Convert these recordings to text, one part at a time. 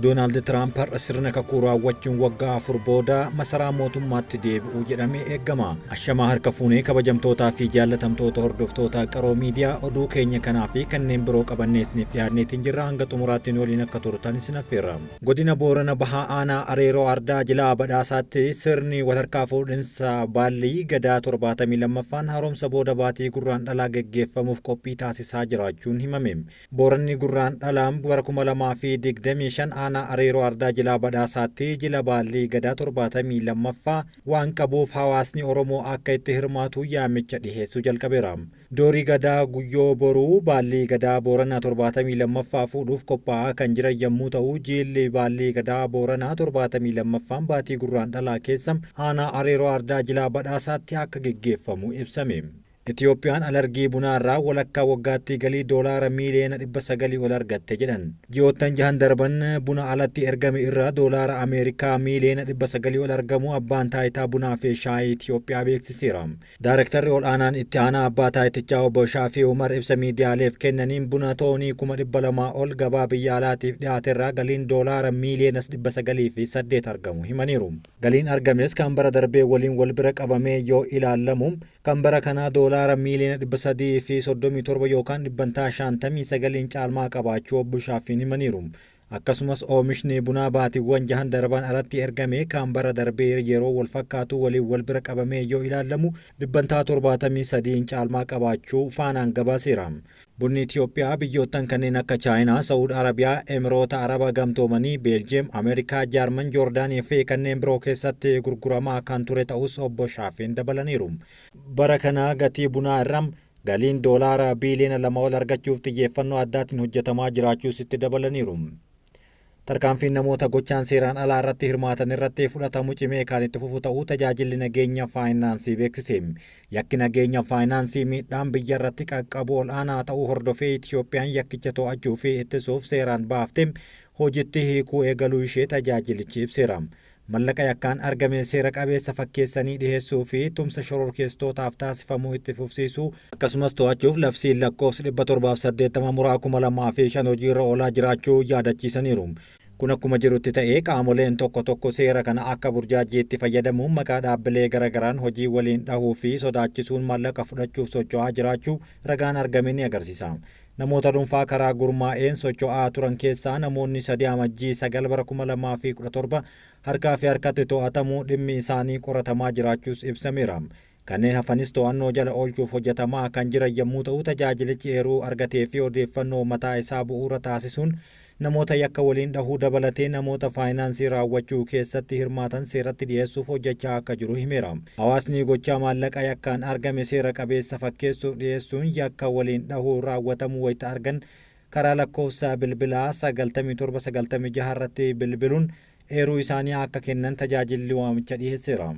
Doonaald Tiraamp har'a sirna kakuu raawwachuun waggaa 4 booda masaraa mootummaatti deebi'uu jedhamee eegama. Ashamaa harka fuunee kabajamtootaa fi jaallatamtoota hordoftoota Qaroo Miidiyaa, oduu keenya kanaa fi kanneen biroo qabannee isiniif dhiyaanneetiin jirra. Hanga xumuraatti nu waliin akka turtan isin affeerra. Godina Boorana Bahaa Aanaa Areeroo Ardaa Jilaa Badhaasaatti sirni walharkaa fuudhinsa Baallii Gadaa 72ffaan haaromsa booda baatii Gurraandhalaa geggeeffamuuf qophii taasisaa jiraachuun himame. Booranni Gurraandhala bara 2025 Aanaa Areeroo Ardaa Jilaa Badhaasaatti jila Baallii Gadaa 72ffaa waan qabuuf hawaasni Oromoo akka itti hirmaatu yaamicha dhiheessuu jalqabeera. Doorii Gadaa Guyyoo Boruu Baallii Gadaa Booranaa 72ffaa fuudhuuf qophaa'aa kan jiran yammuu ta'u, jiilli Baallii Gadaa Booranaa 72ffaan baatii Gurraandhalaa keessa Aanaa Areeroo Ardaa Jilaa Badhaasaatti akka geggeeffamu ibsame. Itiyoophiyaan alergii bunaarraa walakkaa waggaatti galii Doolaara miiliyoona 900 ol argatte jedhan. Ji'oottan jahan darban buna alatti ergame irraa Doolaara Ameerikaa miiliyoona 900 ol argamuu Abbaan Taayitaa Bunaa fi Shaayii Itiyoophiyaa beeksiseera. Daarektarri Ol'aanaan Itti Aanaa Abbaa Taayitichaa Obbo Shaafii Umar ibsa miidiyaaleef kennaniin buna toonii 200,000 ol gabaa biyya alaatiif dhiyaaterraa galiin Doolaara miiliyoona 908 argamu himaniiru. Galiin argames kan bara darbee waliin walbira qabamee yoo ilaallamu kan bara kanaa Doolaara miiliyoona 337 yookaan dhibbantaa 59n caalmaa qabaachuu Obbo Shaaffiin himaniiru. Akkasumas oomishni bunaa baatiwwan jahan darban alatti ergame kan bara darbee yeroo walfakkaatuu waliin walbira qabamee yoo ilaallamu dhibbantaa 73n caalmaa qabaachuu Faanaan gabaaseera. Bunni Itiyoophiyaa biyyoottan kanneen akka Chaayinaa, Sa'uud Arabiyaa, Emiroota Araba Gamtoomanii, Beeljiyeem, Ameerikaa, Jaarman, Joordaanii fi kanneen biroo keessatti gurguramaa kan ture ta'uus Obbo Shaafiin dabalaniiru. Bara kana gatii bunaa irra galiin Doolaara biiliyoona 2 ol argachuuf xiyyeeffannoo addaatiin hojjetamaa jiraachuus itti dabalaniiru. Tarkaanfiin namoota gochaan seeraan alaa irratti hirmaatan irratti fudhatamu cimee kan itti fufu ta'uu Tajaajilli Nageenya Faayinaansii beeksise. Yakki nageenya faayinaansii miidhaan biyya irratti qaqqabu ol'aanaa ta'uu hordofee Itiyoophiyaan yakkicha to'achuu fi ittisuuf seeraan baafte hojitti hiikuu eegaluu ishee tajaajilichi ibseera. Mallaqa yakkaan argame seera qabeessa fakkeessanii dhiheessuu fi tumsa shororkeessitootaaf taasifamu itti fufsiisuu akkasumas to'achuuf labsiin lakkoofs 780 muraa 2005 hojiirra oolaa jiraachuu yaadachiisaniiru. Kun akkuma jirutti ta'ee qaamoleen tokko tokko seera kana akka burjaajjiitti fayyadamuun maqaa dhaabbilee garagaraan hojii waliin dhahuu fi sodaachisuun maallaqa fudhachuuf socho'aa jiraachuu ragaan argame ni agarsiisa. Namoota dhunfaa karaa gurmaa'een socho'aa turan keessaa namoonni sadi Amajjii 9 bara 2017 harkaa fi harkatti to'atamuu dhimmi isaanii qoratamaa jiraachuus ibsameera. Kanneen hafanis to'annoo jala oolchuuf hojjetamaa kan jiran yammuu ta'u tajaajilichi eeruu argatee fi odeeffannoo mataa isaa bu'uura taasisuun namoota yakka waliin dhahuu dabalatee namoota faayinaansii raawwachuu keessatti hirmaatan seeratti dhiyeessuuf hojjechaa akka jiru himeera. Hawaasni gochaa maallaqa yakkaan argame seera qabeessa fakkeessuuf dhiyeessuun yakka waliin dhahuu raawwatamuu wayita argan karaa lakkoofsa bilbilaa 97 96 irratti bilbiluun eeruu isaanii akka kennan tajaajilli waamicha dhiyeesseera.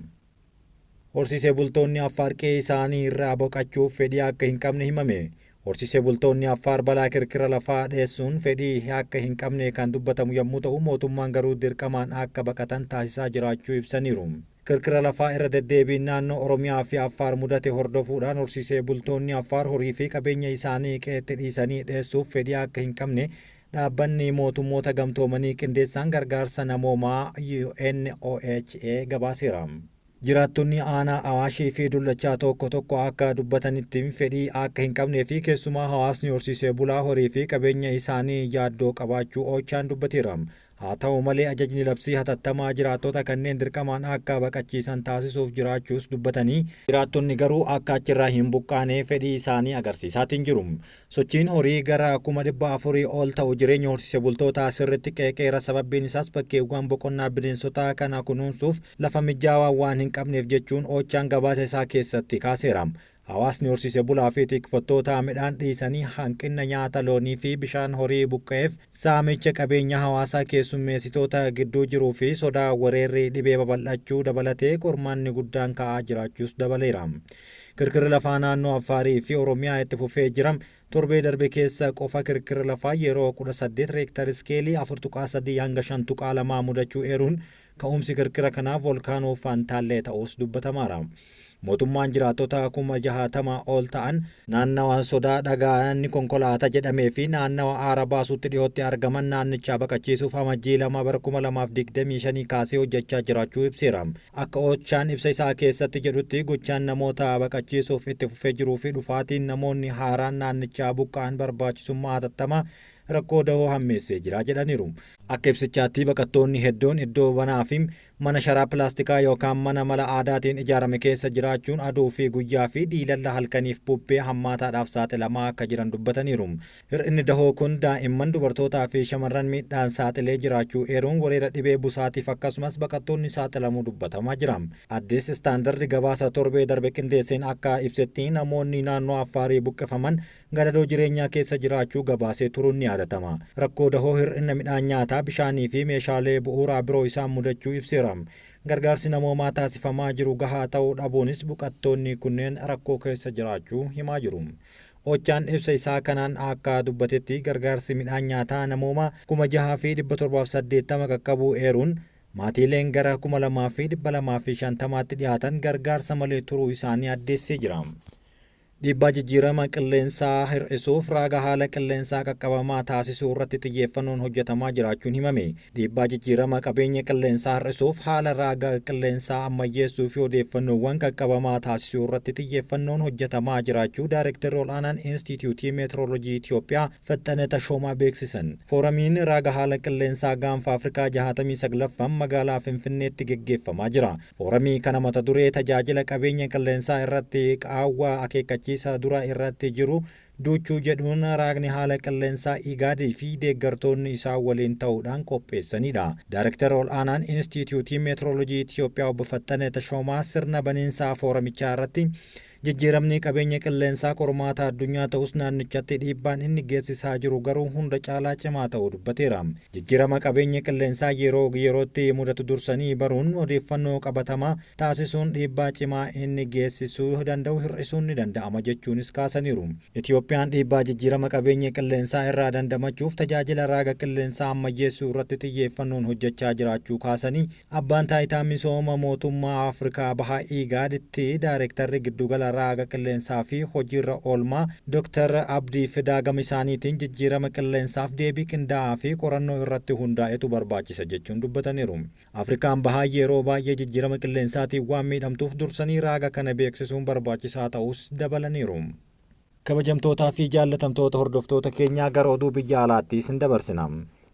Horsiisee bultoonni Affaar qe'ee isaanii irraa baqachuuf fedhii akka hin qabne himame. Horsiisee bultoonni Affaar balaa kirkira lafaa dheessuun fedhii akka hin qabne kan dubbatamu yammuu ta'u, mootummaan garuu dirqamaan akka baqatan taasisaa jiraachuu ibsaniiru. Kirkira lafaa irra deddeebiin naannoo Oromiyaa fi Affaar mudate hordofuudhaan horsiisee bultoonni Affaar horii fi qabeenya isaanii qe'eetti dhiisanii dheessuuf fedhii akka hin qabne Dhaabbanni Mootummoota Gamtoomanii Qindeessaan Gargaarsa Namoomaa, UNOHA, gabaaseera. Jiraattonni aanaa Awaashii fi Dullachaa tokko tokko akka dubbatanitti fedhii akka hin qabnee fi keessumaa hawaasni horsiisee bulaa horii fi qabeenya isaanii yaaddoo qabaachuu OCHAn dubbateera. Haa ta'u malee ajajni labsii hatattamaa jiraattota kanneen dirqamaan akka baqachiisan taasisuuf jiraachuus dubbatanii, jiraattonni garuu akka achirraa hin buqqaane fedhii isaanii agarsiisaatiin jiru. Sochiin horii gara 400,000 ol ta'u jireenya horsiise bultootaa sirritti qeeqeera sababbiin isaas bakkeewwan boqonnaa bineensotaa kana kunuunsuuf lafa mijaawaa waan hin qabneef jechuun OCHAn gabaasa isaa keessatti kaaseera. Hawaasni horsiise bulaa fi tikfattoota midhaan dhiisanii hanqinna nyaata loonii fi bishaan horii buqqa'eef, saamicha qabeenya hawaasaa keessummeessitoota gidduu jiruu fi sodaa wereerri dhibee babal'achuu dabalatee qormaanni guddaan ka'aa jiraachuus dabaleera. Kirkirri lafaa naannoo Affaarii fi Oromiyaa itti fufee jira. Torbee darbe keessa qofa kirkirri lafaa yeroo 18 reektar iskeelii 4.3 hanga 5.2 mudachuu eeruun, ka'umsi kirkira kanaa volkaanoo Fantaallee ta'uus dubbatamaara. Mootummaan jiraattota 60,000 ol ta'an naannawa sodaa dhagaan ni konkolaata jedhamee fi naannawa aara baasutti dhiyootti argaman naannichaa baqachiisuuf Amajjii 2 bara 2025 kaasee hojjechaa jiraachuu ibseera. Akka Ochaan ibsa isaa keessatti jedhutti, gochaan namoota baqachiisuuf itti fufee jiruu fi dhufaatiin namoonni haaraan naannichaa buqqa'an barbaachisummaa hatattamaa rakkoo dahoo hammeessee jira jedhaniiru. Akka ibsichaatti, baqattoonni hedduun iddoo banaa fi mana sharaa pilaastikaa yookaan mana mala aadaatiin ijaarame keessa jiraachuun aduu fi guyyaa fi diilalla halkaniif bubbee hammaataadhaaf saaxilamaa akka jiran dubbataniiru. Hir'inni dahoo kun daa'imman, dubartootaa fi shamarran miidhaan saaxilee jiraachuu eeruun, weerara dhibee busaatiif akkasumas baqattoonni saaxilamuu dubbatamaa jira. Addis Standard gabaasa torbee darbe qindeesseen akka ibsetti, namoonni naannoo Affaarii buqqifaman gadadoo jireenyaa keessa jiraachuu gabaasee turuun ni yaadatama. Rakkoo dahoo, hir'ina midhaan nyaataa, bishaanii fi meeshaalee bu'uuraa biroo isaan mudachuu ibseera. Gargaarsi namoomaa taasifamaa jiru gahaa ta'uu dhabuunis buqattoonni kunneen rakkoo keessa jiraachuu himaa jiru. Ochaan ibsa isaa kanaan akka dubbatetti, gargaarsi midhaan nyaataa namoomaa 6,780 qaqqabuu eeruun, maatiileen gara 2,250tti dhiyaatan gargaarsa malee turuu isaanii addeessee jira. Dhiibbaa jijjiirama qilleensaa hir'isuuf raaga haala qilleensaa qaqqabamaa taasisuu irratti xiyyeeffannoon hojjetamaa jiraachuun himame. Dhiibbaa jijjiirama qabeenya qilleensaa hir'isuuf haala raaga qilleensaa ammayyeessuu fi odeeffannoowwan qaqqabamaa taasisuu irratti xiyyeeffannoon hojjetamaa jiraachuu Daayirektarri Ol'aanaan Inistitiyuutii Meetiroolojii Itoophiyaa Faxxane Tashoomaa beeksisan. Fooramiin raaga haala qilleensaa Gaanfa Afrikaa 69ffaan magaalaa Finfinneetti geggeeffamaa jira. Fooramii kana mata duree "Tajaajila qabeenya qilleensaa irratti qaawwa akeekkachiisa dura irratti jiru duuchuu" jedhuun raagni haala qilleensaa Igaadii fi deeggartoonni isaa waliin ta'uudhaan qopheessanidha. Daayirektara Ol'aanaan Inistitiyuutii Meetiroolojii Itoophiyaa Obbo Faxxane Tashoomaa sirna baniinsaa fooramichaa irratti, jijjiiramni qabeenya qilleensaa qormaata addunyaa ta'us, naannichatti dhiibbaan inni geessisaa jiru garuu hunda caalaa cimaa ta'uu dubbateera. Jijjiirama qabeenya qilleensaa yeroo yerootti mudatu dursanii baruun odeeffannoo qabatamaa taasisuun dhiibbaa cimaa inni geessisuu danda'u hir'isuun ni danda'ama jechuunis kaasaniiru. Itoophiyaan dhiibbaa jijjiirama qabeenya qilleensaa irraa dandamachuuf tajaajila raaga qilleensaa ammayyeessuu irratti xiyyeeffannoon hojjechaa jiraachuu kaasanii, Abbaan Taayitaa Misooma Mootummaa Afrikaa Bahaa Igaaditti Daayirektarri Giddugala Raaga Qilleensaa fi Hojiirra Oolmaa Dr. Abdii Fidaa gama isaaniitiin, jijjiirama qilleensaaf deebii qindaa'aa fi qorannoo irratti hundaa'etu barbaachisa jechuun dubbataniiru. Afrikaan Bahaa yeroo baay'ee jijjiirama qilleensaatiin waan miidhamtuuf dursanii raaga kana beeksisuun barbaachisaa ta'us dabalaniiru. Kabajamtootaa fi jaallatamtoota hordoftoota keenyaa, gara oduu biyya alaatti isin dabarsina.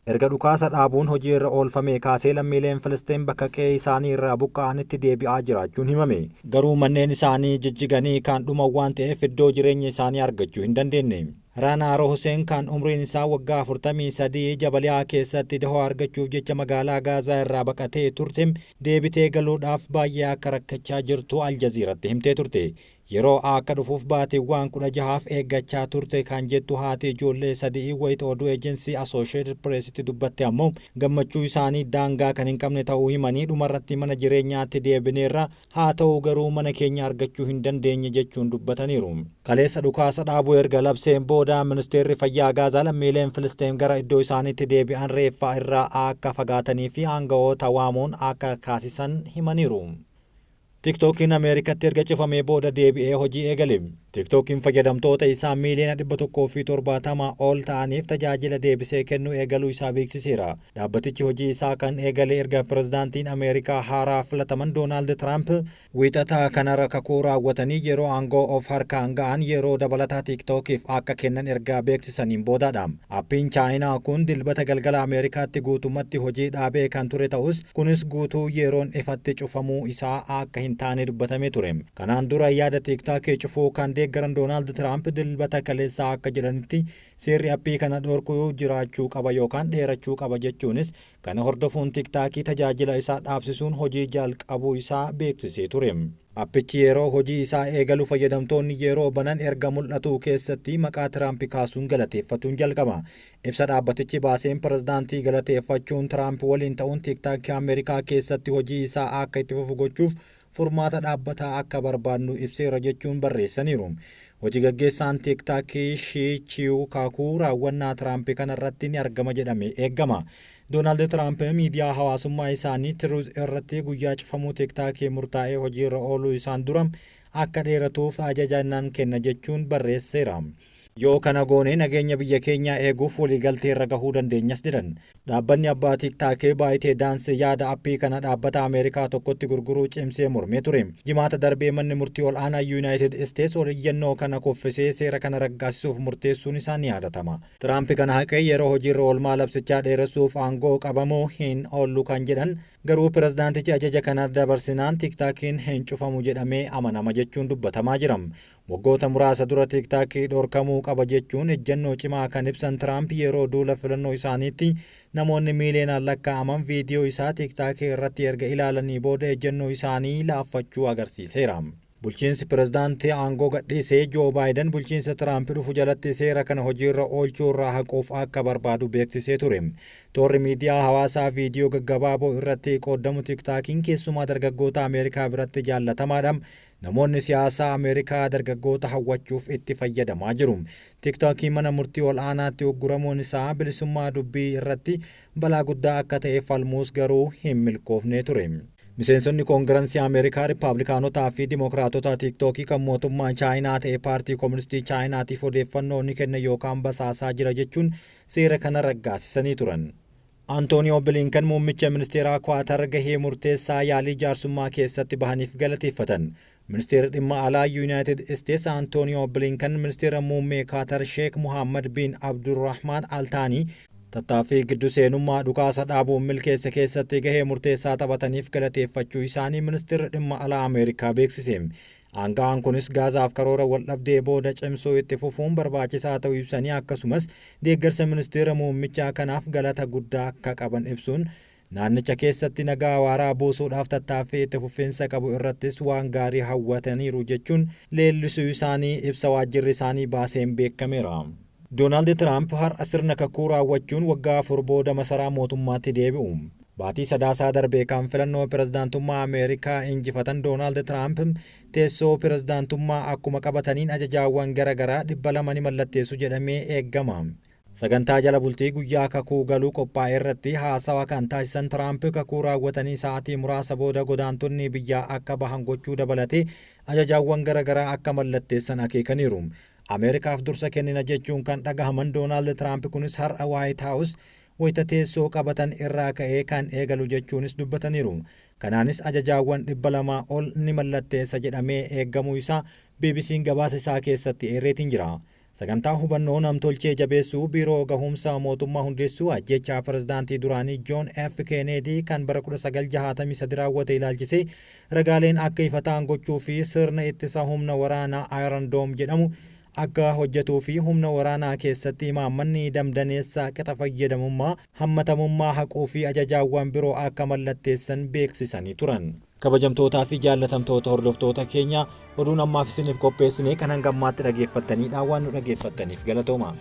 Erga dhukaasa dhaabuun hojii irra oolfamee kaasee lammiileen Filisteen bakka qe'ee isaanii irraa buqqa'anitti deebi'aa jiraachuun himame. Garuu manneen isaanii jijjiganii kan dhuman waan ta'eef iddoo jireenya isaanii argachuu hin dandeenye. Raanaa Huseen kan umriin isaa waggaa 43 Jabaliyaa keessatti dahoo argachuuf jecha magaalaa Gaazaa irraa baqatee turte, deebitee galuudhaaf baay'ee akka rakkachaa jirtu Aljaziiratti himtee turte. Yeroo akka dhufuuf baatiiwwan 16f eeggachaa turte kan jettu haati ijoollee sadii wayita oduu eejensii Associated Pressitti dubbatte ammoo, gammachuu isaanii daangaa kan hin qabne ta'uu himanii, dhumarratti mana jireenyaatti deebineerra, haa ta'u garuu mana keenya argachuu hin dandeenye jechuun dubbataniiru. Kaleessa dhukaasa dhaabuu erga labseen booda Ministeerri Fayyaa Gaazaa lammiileen Filisteem gara iddoo isaaniitti deebi'an reeffa irraa akka fagaatanii fi aanga'oota waamuun akka kaasisan himaniiru. Tiktookiin Ameerikatti erga cufamee booda deebi'ee hojii eegale. Tiktookiin fayyadamtoota isaa miiliyoona 170 ol ta'aniif tajaajila deebisee kennuu eegaluu isaa beeksiseera. Dhaabbatichi hojii isaa kan eegale erga pirezidaantiin Ameerikaa haaraa filataman Doonaald Tiraamp Wiixataa kanarra kakuu raawwatanii yeroo aangoo of harkaan ga'an yeroo dabalataa Tiktookiif akka kennan erga beeksisaniin boodadha. Appiin Chaayinaa kun Dilbata galgala Ameerikaatti guutumatti hojii dhaabee kan ture ta'us, kunis guutuu yeroon ifatti cufamuu isaa akka hin taane dubbatamee ture. Kanaan dura yaada Tiktookii cufuu kan deeggaran Doonaald Tiraamp Dilbata kaleessaa akka jedhanitti, seerri appii kana dhorkuu jiraachuu qaba yookaan dheerachuu qaba jechuunis, kana hordofuun Tiktookii tajaajila isaa dhaabsisuun hojii jalqabuu isaa beeksisee ture. Appichi yeroo hojii isaa eegalu fayyadamtoonni yeroo banan erga mul'atu keessatti maqaa Tiraamp kaasuun galateeffatuun jalqaba. Ibsa dhaabbatichi baaseen pirezidaantii galateeffachuun, Tiraamp waliin ta'uun Tiktookii Ameerikaa keessatti hojii isaa akka itti fufu gochuuf furmaata dhaabbataa akka barbaadnu ibseera jechuun barreessaniiru. Hojii gaggeessaan Tiktookii Shii Chiiw Kaakuu raawwannaa Tiraamp kana irratti ni argama jedhamee eegama. Doonaald Tiraamp miidiyaa hawaasummaa isaanii Truth irratti guyyaa cufamuu Tiktookii murtaa'ee hojiirra ooluu isaan dura akka dheeratuuf ajaja nan kenna jechuun barreesseera. Yoo kana goone nageenya biyya keenyaa eeguuf waliigaltee irra gahuu dandeenyas jedhan. Dhaabbanni abbaa TikTok ByteDance yaada appii kana dhaabbata Ameerikaa tokkotti gurguruu cimsee mormee ture. Jimaata darbee manni murtii ol'aanaa Yuunaayitid Isteets ol iyyannoo kana kuffisee seera kana raggaasisuuf murteessuun isaa ni yaadatama. Tiraamp kana haqee yeroo hojiirra oolmaa labsichaa dheeressuuf aangoo qabamuu hin oollu kan jedhan, garuu pirezidaantichi ajaja kana dabarsinaan TikTokiin hin cufamu jedhamee amanama jechuun dubbatamaa jira. Waggoota muraasa dura TikTokii dhorkamuu qaba jechuun ejjennoo cimaa kan ibsan Tiraamp, yeroo duula filannoo isaaniitti namoonni miiliyoonaan lakkaa'aman viidiyoo isaa TikTokii irratti erga ilaalanii booda ejjennoo isaanii laaffachuu agarsiiseera. Bulchiinsi pirezidaantii aangoo gadhiisee Joo Baayiden bulchiinsa Tiraamp dhufu jalatti seera kana hojiirra oolchuu irraa haquuf akka barbaadu beeksisee ture. Toorri miidiyaa hawaasaa viidiyoo gaggabaaboo irratti qoodamu TikTokiin keessumaa dargaggoota Ameerikaa biratti jaallatamaadha. Namoonni siyaasaa Ameerikaa dargaggoota hawwachuuf itti fayyadamaa jiru. TikTokiin mana murtii ol'aanaatti ugguramuun isaa bilisummaa dubbii irratti balaa guddaa akka ta'e falmuus garuu hin milkoofne ture. Miseensonni Koongirensii Ameerikaa Rippaabilikaanotaa fi Dimookiraatota TikTokii kan mootummaa Chaayinaa ta'e Paartii Kooministii Chaayinaatiif odeeffannoo ni kenna yookaan basaasaa jira jechuun seera kana raggaasisanii turan. Antooniyoo Bilinkan muummicha ministeeraa Kwaatar gahee murteessaa yaalii jaarsummaa keessatti bahaniif galateeffatan. Ministeerri dhimma alaa Yuunaayitid Isteets Antooniyoo Bilinkan ministeera muummee Kaatar Sheek Muhammad bin Abdurrahmaan Altaanii tattaaffii giddu seenummaa dhukaasa dhaabuun milkeesse keessatti gahee murteessaa taphataniif galateeffachuu isaanii ministeerri dhimma alaa Ameerikaa beeksise. Aanga'aan kunis Gaazaaf karoora waldhabdee booda cimsuu itti fufuun barbaachisaa ta'uu ibsanii, akkasumas deeggarsa ministeera muummichaa kanaaf galata guddaa akka qaban ibsuun, naannicha keessatti nagaa waaraa buusuudhaaf tattaaffii itti fufiinsa qabu irrattis waan gaarii hawwataniiru jechuun leellisuu isaanii ibsa waajjirri isaanii baaseen beekameera. Doonaald Tiraamp har'a sirna kakuu raawwachuun waggaa 4 booda masaraa mootummaatti deebi'u. Baatii Sadaasaa darbee kan filannoo pirezidaantummaa Ameerikaa injifatan Doonaald Tiraamp teessoo pirezidaantummaa akkuma qabataniin ajajaawwan gara garaa 200 ni mallatteessu jedhamee eeggama. Sagantaa jala bultii guyyaa kakuu galuu qophaa'e irratti haasawa kan taasisan Tiraamp, kakuu raawwatanii sa'aatii muraasa booda godaantonni biyyaa akka bahan gochuu dabalatee ajajaawwan gara garaa akka mallatteessan akeekaniiru. Ameerikaaf dursa kennina jechuun kan dhagahaman Doonaald Tiraamp kunis har'a Waayit Haawus wayita teessoo qabatan irraa ka'ee kan eegalu jechuunis dubbataniiru. Kanaanis ajajaawwan 200 ol ni mallatteessa jedhamee eeggamuu isaa BBC'n gabaasa isaa keessatti eerreetiin jira. Sagantaa hubannoo namtolchee jabeessuu, biiroo gahumsa mootummaa hundeessuu, ajjechaa pirezidaantii duraanii Joon F. Kennedy kan bara 1963 raawwate ilaalchisee ragaaleen akka ifa ta'an gochuu fi sirna ittisa humna waraanaa Iron Dome jedhamu akka hojjetuu fi humna waraanaa keessatti imaammanni damdaneessa qixa fayyadamummaa hammatamummaa haquu fi ajajaawwan biroo akka mallatteessan beeksisanii turan. Kabajamtootaa fi jaallatamtoota hordoftoota keenya, oduun ammaaf isiniif qopheessine kan hanga ammaatti dhageeffattanidha. Waan nu dhageeffattaniif galatooma.